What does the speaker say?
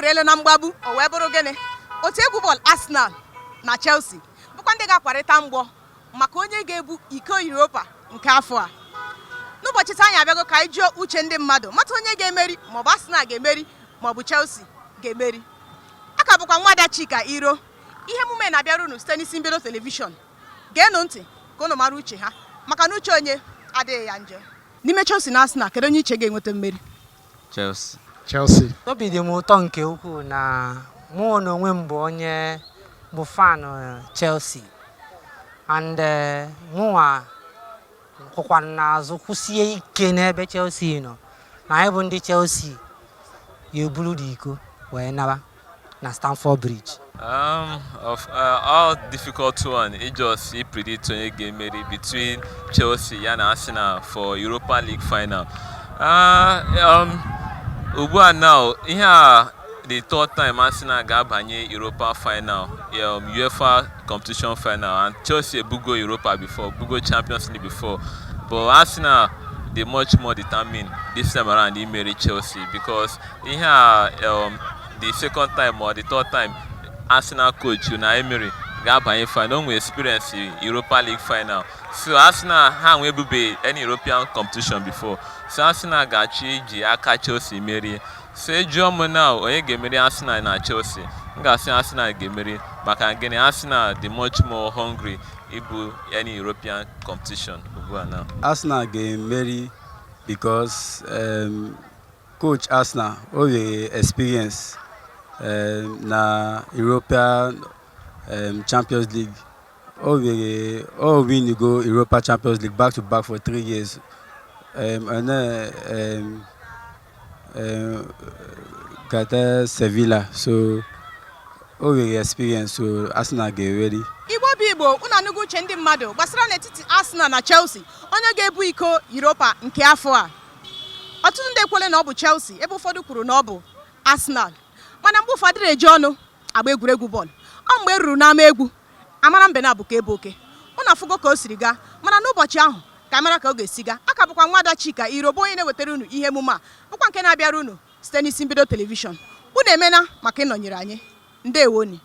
Apụrụela na mgbagbu. O wee bụrụ gịnị? Otu egwu bọọlụ Arsenal na Chelsea bụkwa ndị ga-akwarịta mgbọ maka onye ga-ebu iko Europa nke afọ a. N'ụbọchị taa, anyị abịago ka anyị jụọ uche ndị mmadụ, mata onye ga-emeri, maọbụ Arsenal ga-emeri maọbụ Chelsea ga-emeri. A ka bụkwa nwada Chika Iro. Ihe emume na-abịara unu site n'isi mbido telivishọn. Geenụ ntị ka unu mara uche ha, maka na uche onye adịghị ya njọ. N'ime Chelsea na Arsenal, kedu onye iche ga-enweta mmeri? Chelsea. Chelsea. Obi dị m ụtọ nke ukwuu na mụ na onwe m bụ onye bụ fan Chelsea and mụnwa kwụkwana n'azụ kwụsie ike n'ebe Chelsea nọ, na anyị bụ ndị Chelsea ya eburu dị iko wee naba na Stamford Bridge. Of all difficult one, it just he predict onye ga-emeri between Chelsea ya na Arsenal for Europa League final. Ugbu a now, ihe a the third time Arsenal ga-abanye Europa final, UEFA competition final, and Chelsea ebugo Europa before, bugo Champions League before, but Arsenal dey much more determined this time around imeri Chelsea, because ihe a the second time or the third time Arsenal coach Unai Emery ga-abanye final. O nwere experience Europa League final, so Arsenal ha nwebube any European competition before, so Arsenal ga-achọ iji aka Chelsea merie. So ejụọ m now onye ga-emeri Arsenal na Chelsea, m ga-asị Arsenal ga-emeri. Maka gịnị? Arsenal dị much more hungry ibu any European competition ugbu a now. Arsenal ga-emeri because coach Arsenal, o nwere experience na European Champions League. O nwere o win go Europa Champions League back to back for 3 years and then gata Sevilla, so o nwere experience, so Arsenal ga-eweri. Igbo bụ Igbo, unu anụgo uche ndị mmadụ gbasara n'etiti Arsenal na Chelsea, onye ga-ebu iko Europa nke afọ a. Ọtụtụ ndị ekwele na ọ bụ Chelsea, ebe ụfọdụ kwuru na ọ bụ Arsenal. Mana mgbe ụfọdụ eji ọnụ agba egwuregwu bọọlụ, ọ mgbe e ruru n'ama egwu amara mbe na abụ ka ebe oke. Unu afụgo ka o siri gaa, mana n'ụbọchị ahụ ka amara ka ọ ga-esi gaa. Aka bụkwa nwada Chika Iro, bụ onye na-ewetara unu ihe emume a, bụkwa nke na-abịara unu site n'isi mbido telivishọn. Unu emena maka ịnọnyere anyị. Ndewoni.